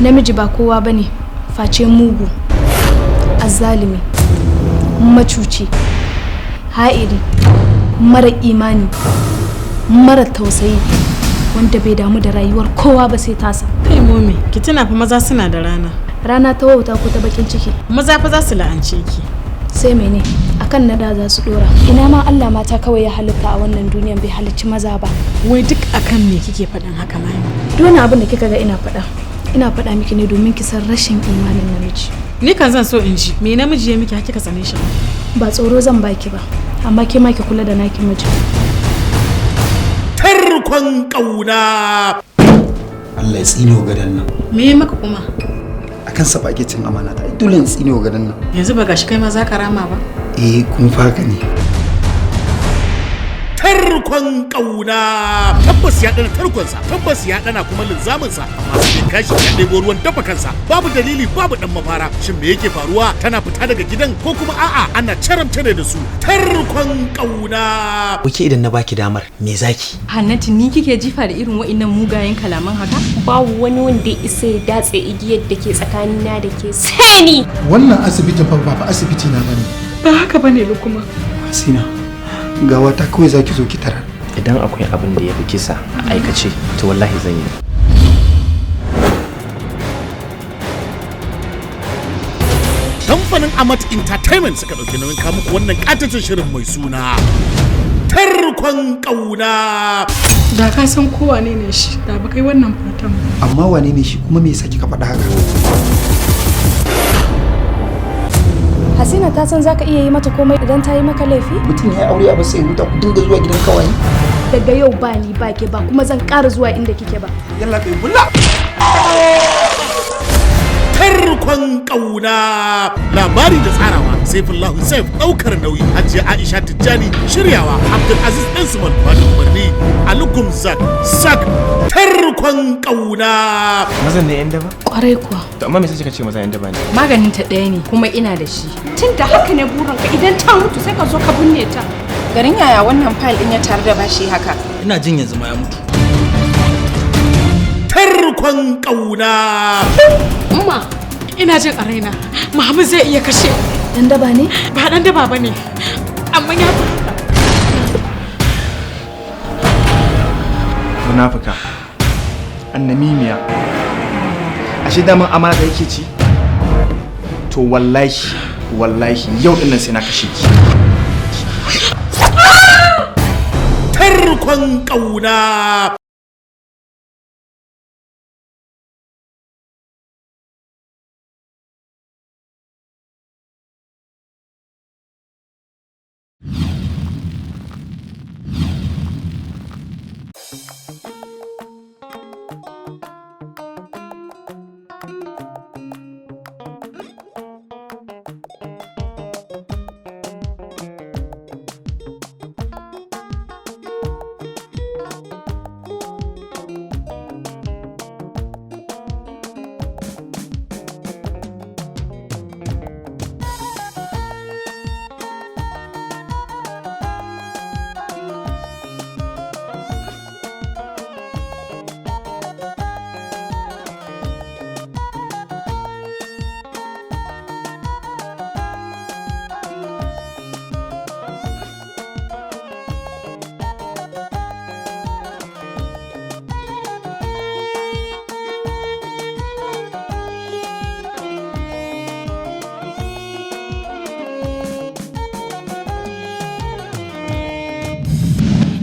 Namiji ba kowa bane face mugu, azzalimi, macuci, ha'iri, mara imani, mara tausayi, wanda bai damu da rayuwar kowa ba sai tasa. Kai Momi, ki tuna fa maza suna da rana. Rana ta wauta ko ta bakin ciki? Maza fa za su la'ance ki. Sai mene? Akan nada za su dora. Ina ma Allah mata kawai ya halitta a wannan duniyan, bai halicci maza ba. Wai duk akan me kike faɗin haka, Mami? Duk wani abin da kika ga ina faɗa, ina faɗa miki ne domin ki san rashin imanin namiji. Ni kan zan so in ji me namiji ya miki har kika tsane shi. Ba tsoro zan baki ba, amma ke ma ki kula da naki miji. Tarkon Ƙauna. Allah ya tsine wa gadon nan. Me ya maka kuma? Akan sa ba cin amana ta. Ai dole in tsine wa gadon nan. Yanzu ba gashi kai ma za ka rama ba? Eh, kun faka ne. Tarkon Ƙauna. Tabbas ya ɗana tarkonsa, tabbas ya ɗana kuma linzaminsa, amma sai kashi ya ɗebo ruwan dafa kansa. Babu dalili, babu ɗan mafara. Shin me yake faruwa? Tana fita daga gidan ko kuma a'a ana caramta ne da su? Tarkon Ƙauna. Wuke, idan na baki damar, me zaki? Hannatu, ni kike jifa da irin wa'innan mugayen kalaman haka? Babu wani wanda ya isa ya datse igiyar da ke tsakanina da ke sai ni. Wannan asibiti fa ba fa asibiti na bane. Ba haka bane, Lukuma. Hasina, gawa ta kawai zaki zo ki tarar. Idan akwai abin da ya fi kisa a aikace, to wallahi zan yi. Kamfanin Amat Entertainment suka ɗauki nauyin kawo muku wannan ƙatacin shirin mai suna Tarkon Ƙauna. Da ka san ko wane ne shi, da ba kai wannan fatan ba. Amma wane ne shi kuma me yasa kika faɗa haka? Hasina ta san zaka iya yi mata komai idan ta yi maka laifi. Mutum ya yi aure a ba sai huta, ku dinga zuwa gidan kawai. Daga yau ba ni ba ke ba, kuma zan ƙara zuwa inda kike ba. Yalla kai bulla. Tarkon Ƙauna. Labari da tsarawa Saifullahu Saif, ɗaukar nauyi Hajiya Aisha Tijjani, shiryawa Abdulaziz Ɗansuman, bada umarni Ali Gumzak Sak. Tarkon Ƙauna. Mazan ne yan daba? Kwarai kuwa. To amma me yasa kika ce maza yan daba ne? Maganin ta ɗaya ne kuma ina da shi. Tun da haka ne burinka, idan ta mutu sai ka zo ka binne ta. Garin yaya wannan fayil din ya tare da bashi haka? Ina jin yanzu ma ya mutu. Tarkon Ƙauna. Umma, ina jin a raina Muhammad zai iya kashe. Dan daba ne? Ba dan daba bane, amma ya fi haka. Munafuka, annamimiya, ashe daman amana da yake ci. To wallahi wallahi yau dinnan sai na kashe ki. Tarkon Ƙauna.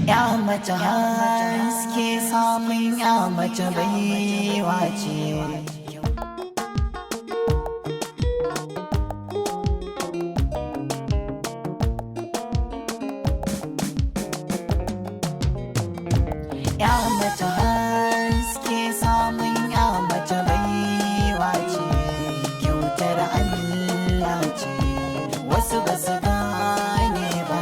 Ya mace haske, samun ya mace baiwa ce. Ya mace haske, samun ya mace baiwa ce, kyautar Allah ce, wasu ba su gane ba.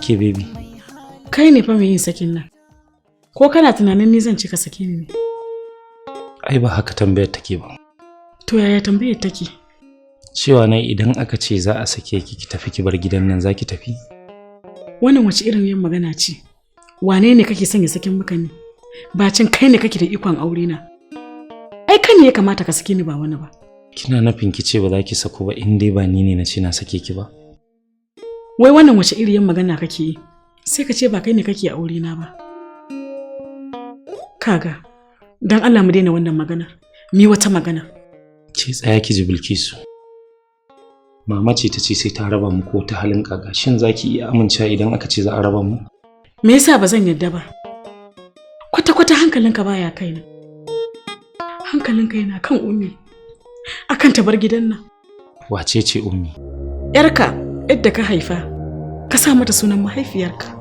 Ake baby? Kai ne fa mai yin sakin nan. Ko kana tunanin ni zan ci ka sake ni ne? Ai ba haka tambayar take ba. To yaya tambayar take? Cewa na idan aka ce za a sake ki, ki tafi ki bar gidan nan, za ki tafi? Wannan wace irin yin magana ce? Wane ne kake son ya sakin maka ne? Bacin kai ne kake da ikon aure na. Ai kai ne ya kamata ka sake ni, ba wani ba. Kina nufin ki ce ba za ki sako ba in dai ba ni ne na ce na sake ki ba? Wai wannan wace irin magana kake yi? Sai ka ce ba kai ne kake aure na ba. Kaga, dan Allah mu daina wannan maganar. Mi wata magana. Ce tsaya ki ji, Bilkisu. Mama ce ta ce sai ta raba mu ko ta halin kaka. Shin za ki iya amincewa idan aka ce za a raba mu? Me yasa ba zan yadda ba? Kwata-kwata hankalinka baya kaina. Hankalinka yana kan Ummi. Akan ta bar gidan nan. Wace ce Ummi? Yarka, yadda ka haifa. Ka sa mata sunan mahaifiyarka.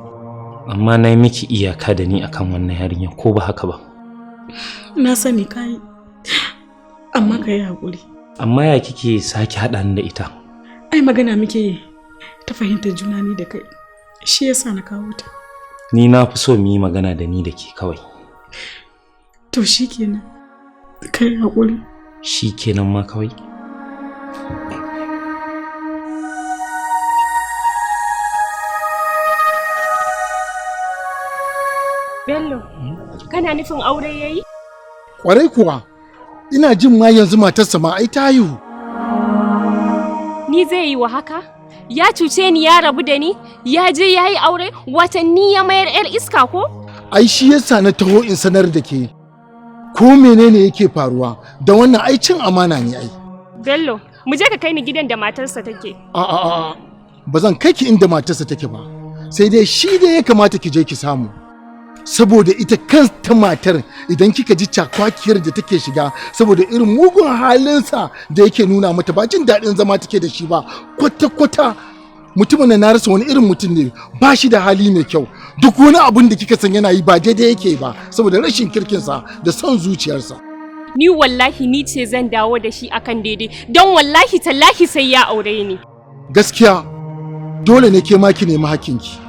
Amma na yi miki iyaka da ni akan wannan yarinya, ko ba haka ba? Na sani ka yi. Amma ka yi haƙuri. Amma ya kike sake haɗa ni da ita? Ai magana muke yi ta fahimtar juna ni da kai. Shi yasa na kawo ta. Ni na fi so mu yi magana da ni da ke kawai. To shikenan. Ka yi haƙuri. Shikenan ma kawai. Bello, kana nufin aure yayi? Kwarai kuwa, ina jin ma yanzu matarsa ma ai ta haihu. Ni zai yi wa haka? Ya cuce ni, ya rabu da ni, ya je ya yi aure, watanni ya mayar 'yar iska ko? Ai shi yasa na taho in sanar da ke. Ko menene yake faruwa? Da wannan ai cin amana ne ai. Bello, mu je ka kai ni gidan da matarsa take. A a a, ba zan kai ki inda matarsa take ba. Sai dai shi dai ya kamata ki je ki samu. Saboda ita kanta matar, idan kika ji cakwakiyar da take shiga saboda irin mugun halinsa da yake nuna mata, ba jin daɗin zama take da shi ba kwata-kwata. Mutumin na rasa wani irin mutum ne, ba shi da hali mai kyau. Duk wani abun da kika san yana yi ba daidai yake ba, saboda rashin kirkinsa da son zuciyarsa. Ni wallahi ni ce zan dawo da shi akan daidai, don wallahi tallahi sai ya aure ni. Gaskiya dole ne ke ma ki nemi hakkinki.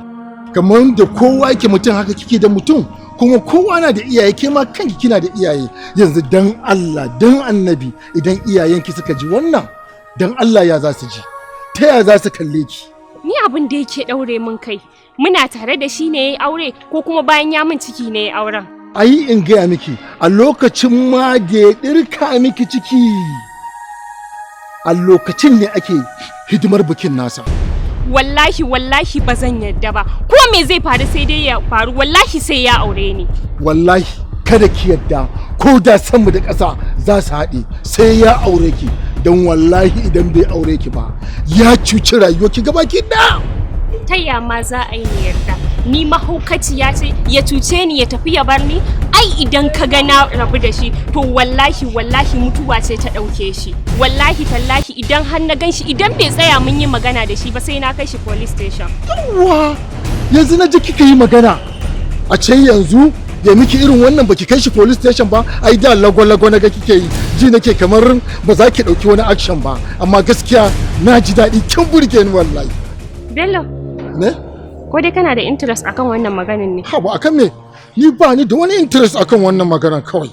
Kamar da kowa yake mutum haka kike da mutum, kuma kowa na da iyaye, ke ma kanki kina da iyaye. Yanzu dan Allah dan Annabi, idan iyayenki suka ji wannan, dan Allah ya za su ji? Ta ya za su kalle ki? Ni abin da yake daure min kai, muna tare da shi ne yayi aure ko kuma bayan ya min ciki ne yayi auren? Ai in gaya miki, a lokacin ma da ya dirka miki ciki, a lokacin ne ake hidimar bikin nasa. Wallahi wallahi ba zan yarda ba. Ko me zai faru sai dai ya faru, wallahi sai ya aure ni. Wallahi kada ki yarda, ko da sanmu da ƙasa za su haɗe, sai ya aure ki. Don wallahi idan bai aure ki ba, ya cuci rayuwarki gabaki ɗaya. Ta ya ma za a yi ni yarda? Ni mahaukaciya ce ya cuce ni ya tafi ya bar ni? Ai idan ka ga na rabu da shi, to wallahi wallahi mutuwa ce ta ɗauke shi. Wallahi tallahi idan har na gan shi, idan bai tsaya mun yi magana da shi ba, sai na kai shi police station. Yawwa, yanzu na ji kika yi magana. A ce yanzu ya miki irin wannan baki kai shi police station ba? Ai da lagwa-lagwa na ga kike yi, ji nake kamar ba za ki ɗauki wani action ba, amma gaskiya na ji daɗi, kin burge ni wallahi. Bello. Ne? Ko dai kana da interest akan wannan maganin ne? Haba, akan me? Ni ba ni da wani interest akan wannan maganar kawai.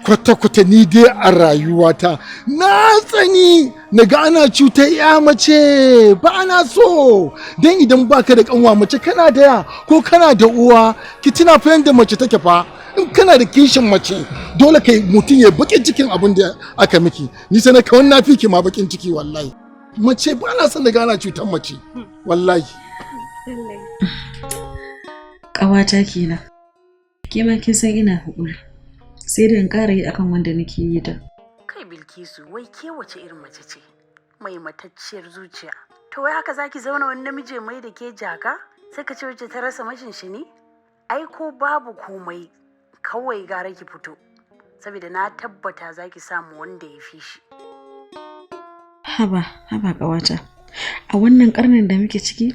Kwata-kwata ni dai a rayuwata na tsani na ga ana cutar ya mace, ba na so. Don idan baka da kanwa mace, kana da ya ko kana da uwa, ki tuna fa yanda mace take fa. In kana da kishin mace, dole kai mutum ya bakin cikin abin da aka miki. Ni sai na kawai na fi ki ma bakin ciki wallahi. Mace ba na son na ga ana cutar mace wallahi. Ƙawata kenan. Ke ma kin san ina haƙuri. Sai da in ƙara yi akan wanda nake yi da. Kai Bilkisu, wai ke wace irin mace ce? Mai matacciyar zuciya. To wai haka zaki zauna wani namiji mai da ke jaka? Sai ka ce wacce ta rasa mijin shi ne? Ai ko babu komai, kawai gara ki fito. Saboda na tabbata zaki samu wanda ya fi shi. Haba, haba ƙawata. A wannan ƙarnin da muke ciki,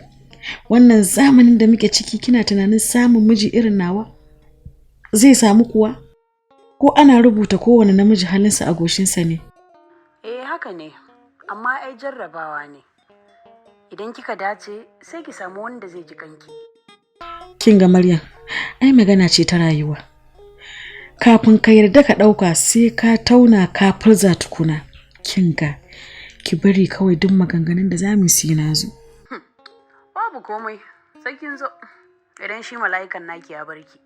wannan zamanin da muke ciki, kina tunanin samun miji irin nawa? Zai samu kuwa? Ko ana rubuta kowane namiji halinsa a goshinsa ne? Eh haka ne, amma ai jarrabawa ne. Idan kika dace sai ki samu wanda zai ji kanki. Kin ga Maryam, ai magana ce ta rayuwa. Kafin ka yarda ka ɗauka sai ka tauna ka furza tukuna. Kin ga, ki bari kawai duk maganganun da za mu yi na zo. Babu komai, sai kin zo. Idan shi mala'ikan naki ya barki.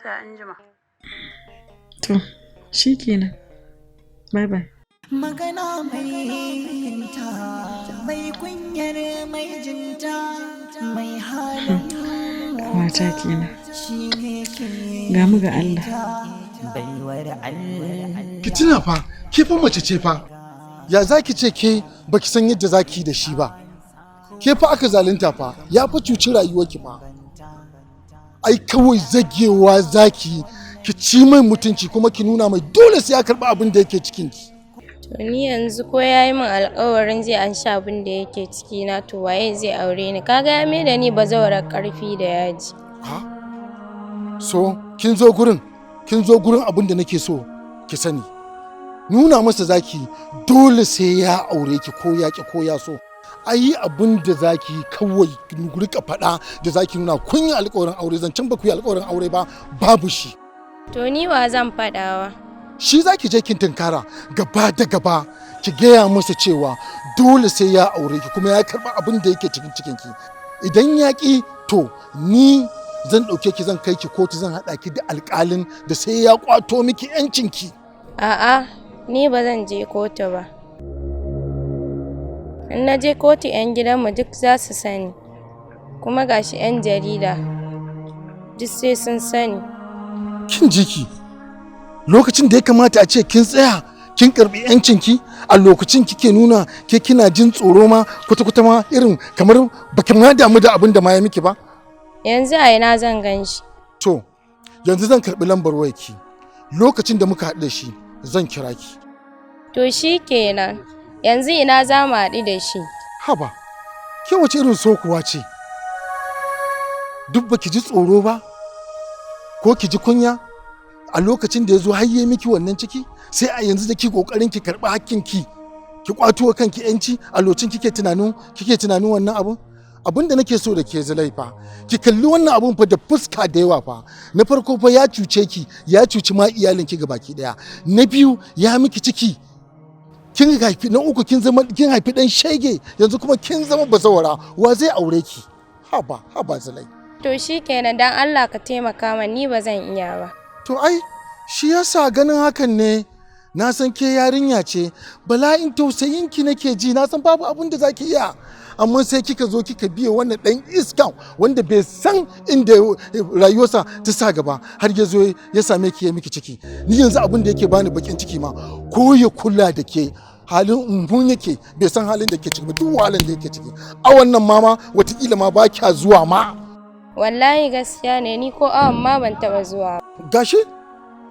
Sai an jima. To, shikenan. Bye bye. Magana mai yinta, mai kunyar mai jinta, mai halin Mata kenan. shi ne ke Ga mu ga Allah. baiwar Allah. Ki tuna fa, ke fa mace ce fa. Ya za ki ce ke baki san yadda za ki yi da shi ba. Ke fa aka zalunta fa, ya fa cuci rayuwarki fa. Ai kawai zagewa za ki yi, ki ci mai mutunci kuma ki nuna mai dole sai ya karɓi abin da yake cikinki. To ni yanzu ko ya yi min alkawarin zai an sha abin da yake ciki na, to waye zai aure ni? Kaga ya mai da ni bazawarar karfi da yaji. So, kin zo gurin abin da nake so ki sani. Nuna masa zaki dole sai ya aure ki ko ya ki ko ya so. Ayi abin da zaki kawai ki rika faɗa da zaki nuna kun yi alƙawarin aure, zancen ba ku yi alƙawarin aure ba babu shi. To ni wa zan faɗawa? Shi zaki je kin tunkara gaba da gaba, ki gaya masa cewa dole sai ya aure ki kuma ya karɓi abin da yake cikin cikinki. Idan ya ƙi, to ni zan ɗauke ki, zan kai ki kotu, zan haɗa ki da alƙalin da sai ya ƙwato miki 'yancinki. A'a, ni ba zan je kotu ba. In na je kotu 'yan gidanmu duk za su sani. Kuma gashi 'yan jarida duk sai sun sani. Kin ji ki, lokacin da ya kamata a ce kin tsaya kin karbi yancinki, a lokacin kike nuna ke kina jin tsoro ma kwata-kwata, ma irin kamar baki ma damu da abin da ma ya miki ba. Yanzu a ina zan gan shi? To, yanzu zan karbi lambar wayarki, lokacin da muka haɗu da shi zan kira ki. To shi kenan. Yanzu ina za mu haɗu da shi? Haba, ke wace irin sokuwa ce? Duk baki ji tsoro ba ko ki ji kunya a lokacin da ya zo har ya miki wannan ciki, sai a yanzu da ki kokarin ki karɓi hakkin ki, ki kwato wa kanki yanci, a lokacin kike tunanin wannan abun? Abin da nake so da ke, Zulai, fa ki kalli wannan abun fa da fuska da yawa fa. Na farko fa, ya cuce ki, ya cuci ma iyalinki baki daya. Na biyu, ya miki ciki kin haifi. Na uku, kin zama kin haifi dan shege. Yanzu kuma kin zama bazawara, wa zai aure ki? Haba, haba, Zulai. To shi kenan, dan Allah ka taimaka min, ni ba zan iya ba. To ai shi yasa ganin hakan ne, na san ke yarinya ce, bala'in tausayinki nake ji. Na san babu abin da zaki iya, amma sai kika zo kika biye wannan dan iskan wanda bai san inda rayuwarsa ta sa gaba, har ya zo ya same ki ya miki ciki. Ni yanzu abin da yake bani bakin ciki ma, ko ya kula da ke halin umbun yake, bai san halin da ke ciki ba, duk wahalan da yake ciki a wannan mama watakila ma ba kya zuwa ma. Wallahi gaskiya ne, ni ko awon ma ban taɓa zuwa. Gashi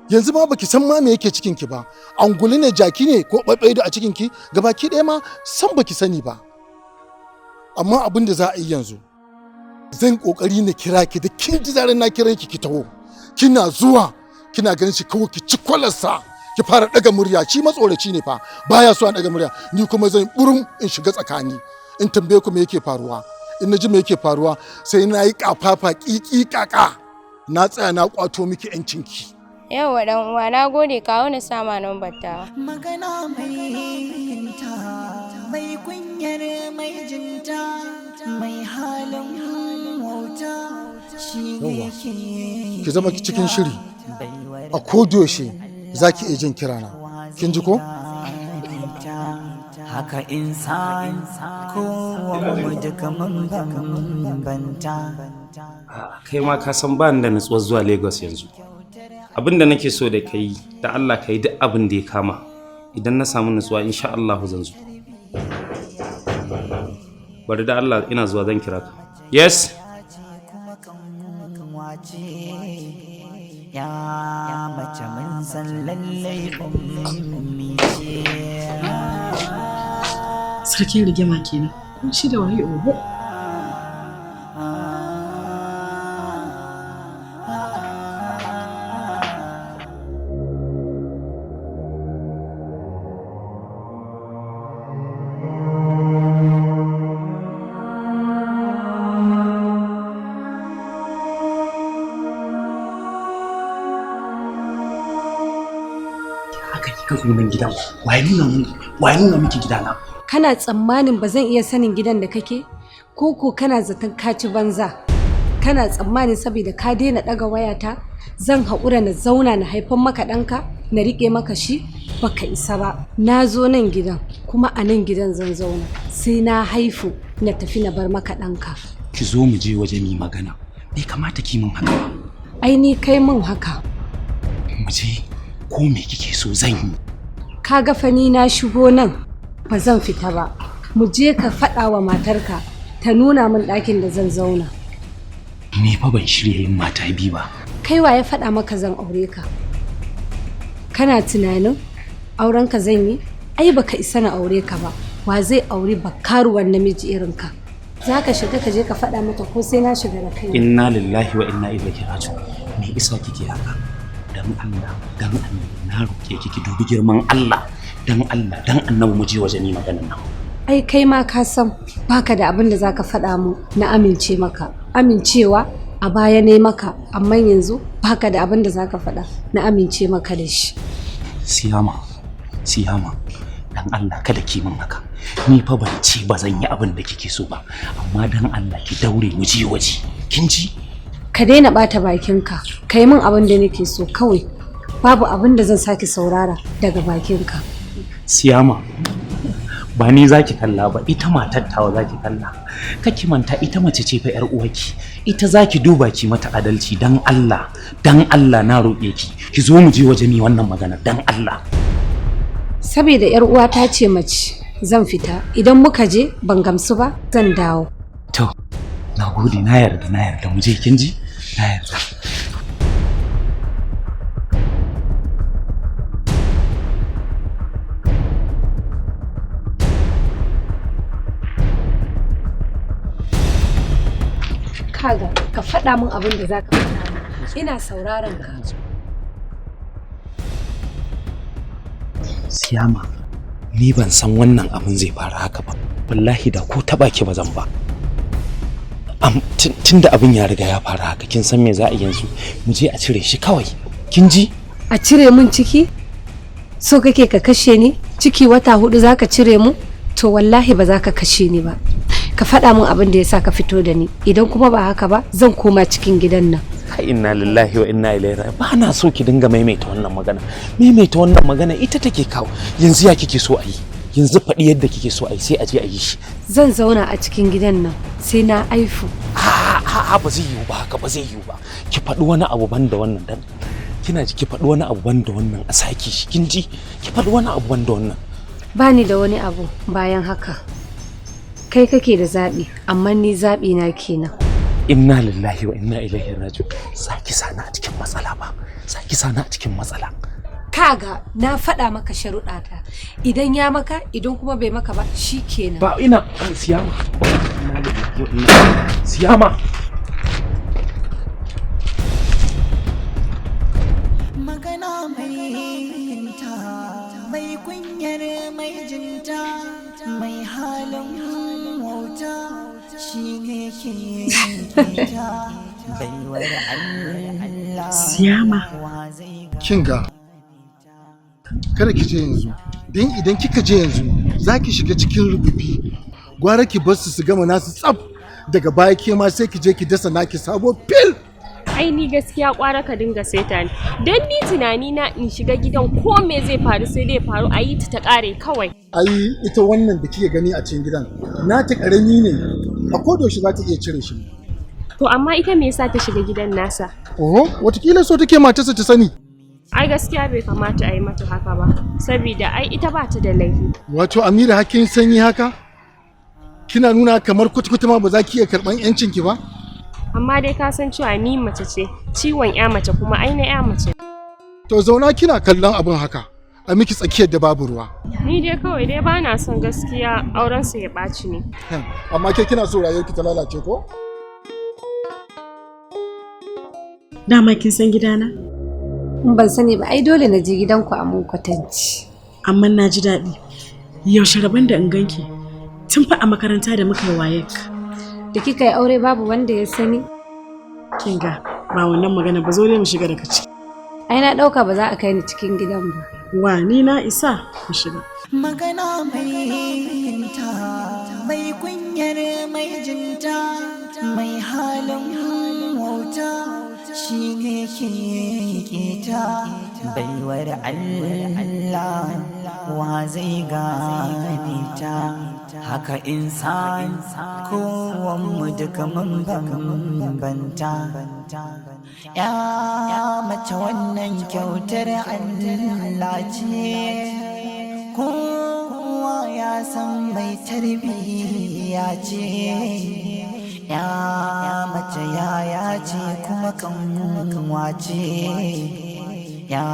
yanzu ma baki san ma me yake cikin ki ba, anguli ne, jaki ne, ko ɓaiɓaido a cikin ki, gabaki ɗaya ma san baki sani ba. Amma abin da za a yi yanzu, zan kokari na kira ki, da kin ji zarar na kira ki, ki taho. Kina zuwa kina ganin shi, kawai ki ci kwalarsa, ki fara daga murya. Shi matsoraci ne fa, baya so an daga murya. Ni kuma zan burum in shiga tsakani in tambaye ku me yake faruwa. In na ji me yake faruwa, sai na yi kafafa kiki kaka, na tsaya na kwato miki yancinki. Yawwa dan uwa, na gode, kawo na sama nambar tawa. Magana mai yinta, mai kunyar mai jinta, mai halin wauta, shi ne ke Ki zama cikin shiri a kodayaushe, za ki iya jin kirana. Kin ji ko? Haka insan kowa mu duka mun bambanta. Kai ma ka san ba ni da nutsuwar zuwa Lagos yanzu. Abin da nake so da kai, da Allah ka yi duk abin da ya kama. Idan na samu nutsuwa, insha Allah zan zo. Bari da Allah, ina zuwa, zan kira ka. Yes. Wace ya mace mun san lallai ummi ce. Sarkin rigima kenan. Ko shi da waye, oho. sunan gidan? Waye nuna mun? Waye nuna miki gidana? Kana tsammanin ba zan iya sanin gidan da kake? Ko ko kana zaton ka ci banza? Kana tsammanin saboda ka daina ɗaga wayata zan haƙura na zauna na haifan maka ɗanka na riƙe maka shi? Baka isa ba. Na zo nan gidan kuma a nan gidan zan zauna sai na haifu na tafi na bar maka ɗanka. Ki zo mu je waje mu yi magana. Bai kamata ki min haka ba. Ai ni kai min haka. Mu je, ko me kike so zan yi. Ka ga fa ni na shigo nan ba zan fita ba. Mu je ka faɗa wa matarka ta nuna min ɗakin da zan zauna. Ni fa ban shirya yin mata biyu ba. Kai wa ya faɗa maka zan aure ka? Kana tunanin auren ka zan yi? Ai baka isa na aure ka ba. Wa zai auri bakaruwan namiji irin ka? Za ka shiga ka je ka faɗa mata ko sai na shiga da kai? Inna lillahi wa inna ilaihi raji'un. Me isa kike haka? Dan Allah, dan Allah, na roke ki, ki dubi girman Allah. Dan Allah, dan Annabi, mu je waje ni maganan nan. Ai kai ma ka san baka da abin da zaka faɗa mu na amince maka. Amincewa a baya ne maka, amma yanzu baka da abin da zaka faɗa na amince maka da shi. Siyama, Siyama, dan Allah kada ki min haka. Ni fa ban ce ba zan yi abin da kike so ba, amma dan Allah ki daure mu je waje. Kin ji? Ka daina bata bakinka, ka yi min abin da nake so kawai. Babu abin da zan sake saurara daga bakinka. Siyama, ba ni zaki kalla ba, ita matar tawa zaki kalla. Kaki manta ita mace ce fa, yar uwarki. Ita zaki duba ki mata adalci. Dan Allah, dan Allah, na roƙe ki. Ki zo mu je waje ni wannan magana, dan Allah. Saboda yar uwata ce mace zan fita. Idan muka je ban gamsu ba zan dawo. To, na gode, na yarda, na yarda, mu je, kin ji? Na yarda. Kaga, ka faɗa min abin da zaka faɗa min. Ina sauraron ka. Siyama, ni ban san wannan abin zai fara haka ba. Wallahi da ko taɓa ki ba zan ba. Tun da abin ya riga ya fara haka, kin san me za a yi yanzu? Mu je a cire shi kawai. Kin ji? A cire min ciki? So kake ka kashe ni? Ciki wata 4 zaka cire mu? To wallahi ba za ka kashe ni ba. Ka faɗa min abin da ya sa ka fito da ni. Idan kuma ba haka ba zan koma cikin gidan nan. Kai, inna lillahi wa inna ilaihi raji'un. Ba na so ki dinga maimaita wannan magana. Maimaita wannan magana ita take kawo. Yanzu ya kike so a yi? Yanzu faɗi yadda kike so a yi, sai a je a yi shi. Zan zauna a cikin gidan nan sai na aifu. A'a, ba zai yiwu ba haka, ba zai yiwu ba. Ki faɗi wani abu ban da wannan, dan kina ji, ki faɗi wani abu ban da wannan, a sake shi, kin ji? Ki faɗi wani abu ban da wannan. Ba ni da wani abu bayan haka. Kai kake da zaɓi, amma ni zaɓi na kenan. Inna lillahi wa inna ilaihi raji'un. Saki sana a cikin matsala ba. Saki sana a cikin matsala. Kaga, na faɗa maka sharuɗata. Idan ya maka, idan kuma bai maka ba shikenan. Ba ina Siyama. Inna lillahi wa inna. Siyama. Magana mai yinta, mai kunyar mai jinta, mai halin wauta shi ne ke keta baiwar Allah. Siyama. Kin ga, kada ki je yanzu, don idan kika je yanzu za ki shiga cikin rububi. Gwara ki bar su su gama nasu tsaf, daga baya ke ma sai ki je ki dasa naki sabo fil. Ai ni gaskiya kwara ka dinga saita ni. Dan ni tunani na in shiga gidan, ko me zai faru sai dai faru, a yi ta ta kare kawai. Ai ita wannan da kike gani a cikin gidan nata karami ne, a kodayaushe za ta iya cire shi. To amma ita me yasa ta shiga gidan nasa? Oho, watakila so take matarsa ta sani. Ai gaskiya bai kamata a yi mata haka ba, saboda ai ita ba ta da laifi. Wato Amira, hakkin sanyi haka kina nuna kamar kwata-kwata ma ba za ki iya karɓan 'yancin ki ba. Amma dai ka san cewa ni mace ce, ciwon ya mace kuma ai na ya mace. To zauna kina kallon abin haka a miki tsakiyar da babu ruwa. Ni dai kawai dai bana son gaskiya auren su ya ɓaci ne. Amma ke kina so rayuwarki ta lalace ko? Dama kin san gidana? In ban sani ba ai dole na je gidanku a mun kwatanci. Amma na ji daɗi. Yaushe rabon da in ganki? Tun fa a makaranta da muka yi WAEC. Da kika yi aure babu wanda ya sani? Kin ga, ba wannan magana ba, zo ne mu shiga daga ciki. Ai na ɗauka ba za a kai ni cikin gidan ba. Wa ni na isa ku shiga. Magana mai yinta, mai kunyar mai jinta, mai halin wauta, shi ne ke keta. Baiwar Allah, wa zai gane ta? Haka insan, kowanmu duka mun bambanta. Ya mace, wannan kyautar Allah ce, kowa ya san mai tarbiyya ce. Ya mace yaya ce, kuma kanwa ce. Ya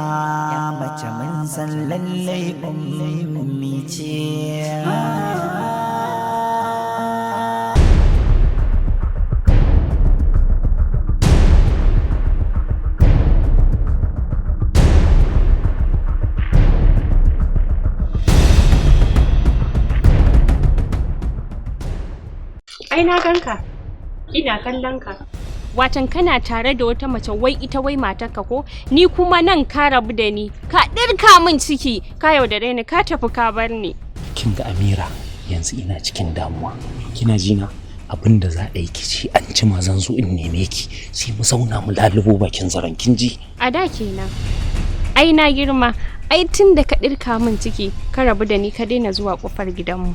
mace, mun san lallai ummi ce. Ai na ganka. Ina kallon ka. Watan kana tare da wata mace, wai ita wai matarka ko? Ni kuma nan ka rabu da ni. Ka ɗirka min ciki, ka yaudare ni, ka tafi ka bar ni. Kin ga Amira, yanzu ina cikin damuwa. Kina ji na, abin da za a yi, ki ci an jima zan zo in neme ki, sai mu zauna mu lalubo bakin zaren, kin ji? A da kenan. Ai na girma, ai tun da ka ɗirka min ciki, ka rabu da ni, ka daina zuwa kofar gidanmu.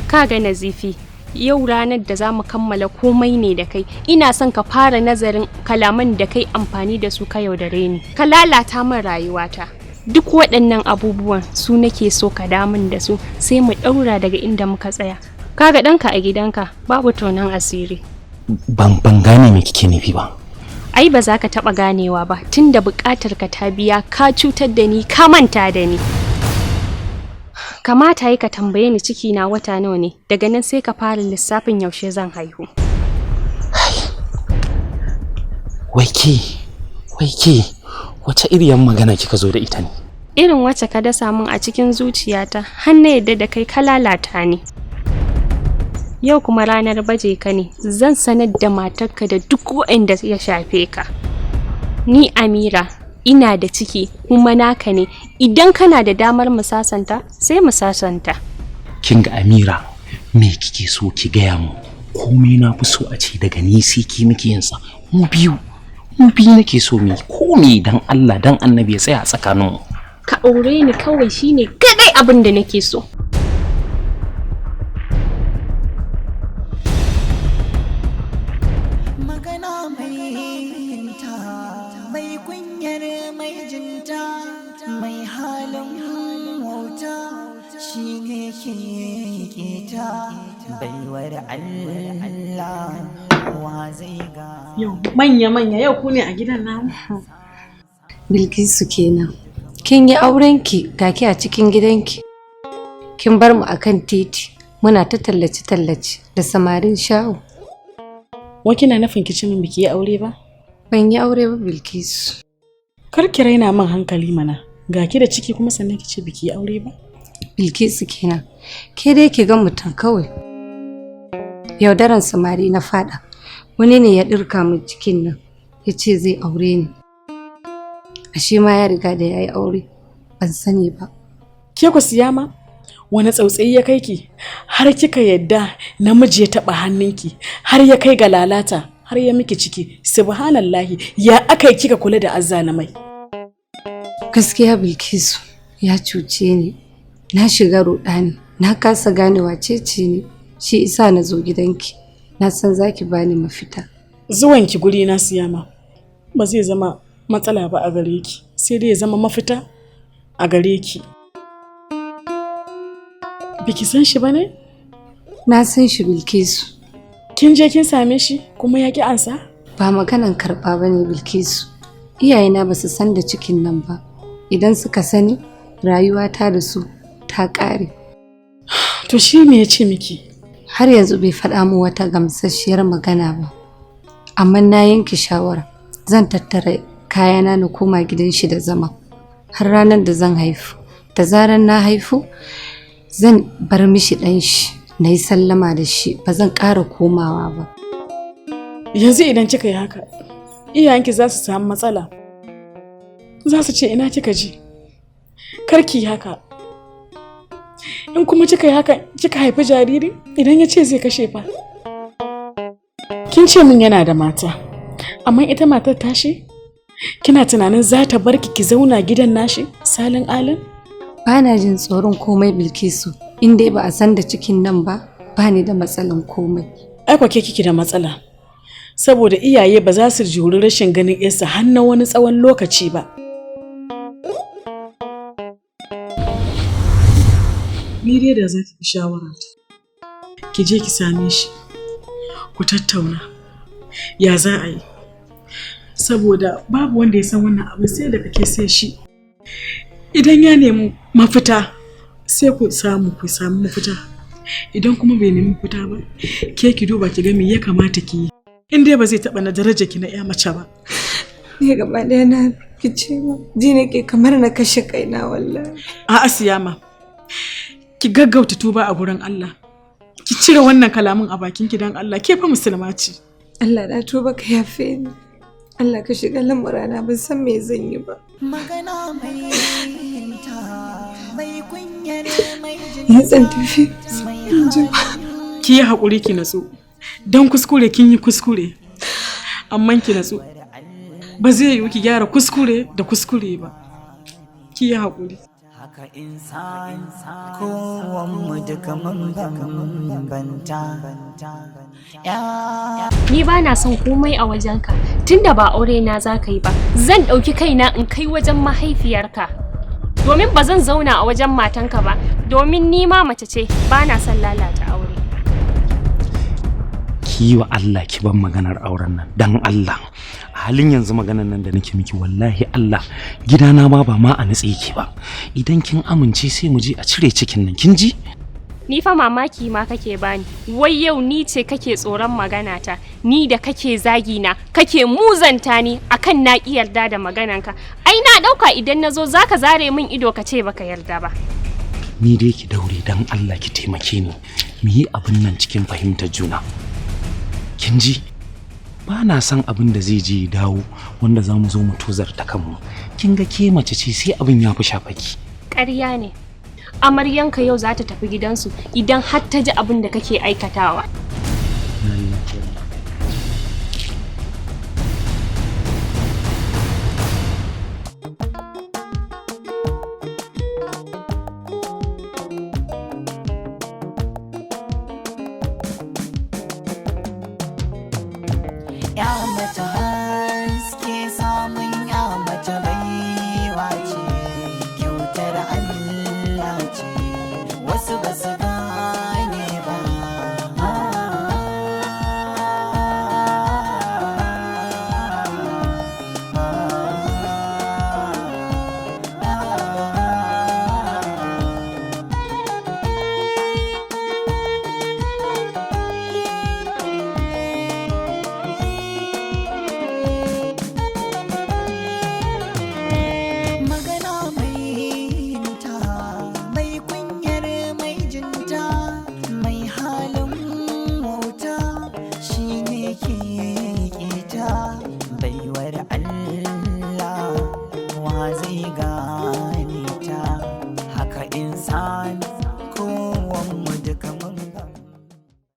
Ka ga Nazifi, yau ranar da za mu kammala komai ne da kai. Ina son ka fara nazarin kalaman da kai amfani da su ka yaudare ni, ka lalata min rayuwata. Duk waɗannan abubuwan su nake so ka damun da su, sai mu ɗaura daga inda muka tsaya. Kaga ɗanka a gidanka, babu tonon asiri. Ban gane me kike nufi ba. Ai ba za ka taɓa ganewa ba, tunda buƙatar ka ta biya, ka cutar da ni, ka manta da ni. Kamata yi ka tambaye ni ciki na wata nawa ne, daga nan sai ka fara lissafin yaushe zan haihu. Wai ke wace iriyar magana kika zo da ita ne? Irin wacce ka dasa min a cikin zuciyata har na yadda da kai, ka lalata ni. Yau kuma ranar baje ka ne, zan sanar da matarka da duk waɗanda ya shafe ka. Ni Amira ina da ciki, kuma naka ne. Idan kana da damar mu sasanta, sai mu sasanta. Kin ga Amira, me kike so ki gaya mu? Komai na fi so a ce daga ni sai ki muke yin sa, mu biyu. Mu biyu nake so mu yi komai. Dan Allah dan Annabi ya tsaya a tsakaninmu. Ka aure ni kawai, shine kadai abin da nake so. Magana mai yinta, mai kunyar mai jinta, mai halin wauta, shi ne ke keta. Baiwar Allah, wa zai ga Yau manya-manya, yau ku ne a gidan namu. Bilkisu kenan. Kin yi aurenki, ga ki a cikin gidanki. Kin bar mu akan titi muna ta tallace-tallace da samarin sha'u. Wa kina nufin ki ce min biki yi aure ba? Ban yi aure ba, Bilkisu. Kar ki raina min hankali mana. Ga ki da ciki, kuma sannan ki ce biki yi aure ba? Bilkisu kenan. Ke dai ki ga mutum kawai. Yaudaran samari na fada. Wani ne ya ɗirka min cikin nan, ya ce zai aure ni. Ashe ma ya riga da ya yi aure. Ban sani ba. Ke ku siyama? Wani tsautsayi ya kai ki har kika yadda namiji ya taɓa hannunki, har ya kai ga lalata, har ya miki ciki? Subhanallahi, ya aka yi kika kula da azzalumai? Gaskiya Bilkisu, ya cuce ni. Na shiga ruɗani, na kasa gane wace ce ni. Shi isa na zo gidanki. Na san zaki bani mafita. Zuwanki guri na, siyama, ba zai zama matsala ba a gare ki, sai dai ya zama mafita a gare ki. Biki san shi ba ne? Na san shi, Bilkisu. Kin je kin same shi kuma ya ki ansa? Ba maganan karɓa ba ne, Bilkisu. Iyayena ba su san da cikin nan ba. Idan suka sani, rayuwata da su ta ƙare. To shi me ya ce miki? Har yanzu bai faɗa min wata gamsasshiyar magana ba. Amma na yanke shawara. Zan tattara kayana na koma gidan shi da zama. Har ranar da zan haifu. Da zarar na haifu, zan bar mishi ɗan shi. Na yi sallama da shi, ba zan ƙara komawa ba. Yanzu idan kika yi haka, iyayenki za su samu matsala. Za su ce ina kika je? Kar ki yi haka. In kuma kika yi haka kika haifi jariri, idan ya ce zai kashe fa. Kin ce min yana da mata, amma ita matar tashi kina tunanin za ta bar ki ki zauna gidan nashi salin alin? Ba na jin tsoron komai, Bilkisu. In dai ba a san da cikin nan ba, ba ni da matsalan komai. Ai kwa ke kike da matsala, saboda iyaye ba za su juri rashin ganin yarsu har na wani tsawon lokaci ba. Ni dai da za ki bi shawara ta, ki je ki same shi, ku tattauna ya za a yi, saboda babu wanda ya san wannan abu sai da kake sai shi. Idan ya nemi mafita, sai ku samu mafita. Idan kuma bai nemi mafita ba, ke ki duba ki ga me ya kamata ki yi, in dai ba zai taɓa na daraja ki na ya mace ba. Ni gaba ɗaya na rikice ma. Ji nake kamar na kashe kaina, wallahi. A'a Siyama, ki gaggauta tuba a gurin Allah, ki cire wannan kalamin a bakin ki, dan Allah. Ke fa musulma ce. Allah na tuba, ka yafe ni. Allah ka shiga lamurana, ban san me zan yi ba. Magana mai yinta, mai kunyar mai Ya zan tafi. In ji. Ki yi haƙuri, ki natsu. Don kuskure kin yi kuskure, amma ki natsu. Ba zai yiwu ki gyara kuskure da kuskure ba. Ki yi haƙuri. Haka insan, kowanmu duka mun bambanta ya. Ni ba na son komai a wajenka, tunda ba aure na za ka yi ba. Zan ɗauki kaina in kai wajen mahaifiyarka. Domin ba zan zauna a wajen matanka ba, domin ni ma mace ce, ba na son lalata aure. Ki yi wa Allah ki ban maganar auren nan, dan Allah. A halin yanzu maganar nan da nake miki, wallahi Allah, gidana ma ba ma a nutse ki ba. Idan kin amince, sai mu je a cire cikin nan, kin ji? Ni fa mamaki ma kake bani, wai yau ni ce kake tsoron magana ta, ni da kake zagi na, kake muzanta ni akan na ki yarda da magananka. Ai na ɗauka idan na zo zaka zare min ido ka ce baka yarda ba. Ni dai ki daure, dan Allah ki taimake ni mu yi abin nan cikin fahimtar juna, kin ji? Ba na son abin da zai je ya dawo wanda za mu zo mu tozarta kanmu. Kin ga ke mace ce, sai abin ya fi shafaki. Ƙarya ne. Amaryanka yau za ta tafi gidansu idan har ta ji abin da kake aikatawa. Ya mace haske, samun ya mace baiwa ce, kyautar Allah ce, wasu ba su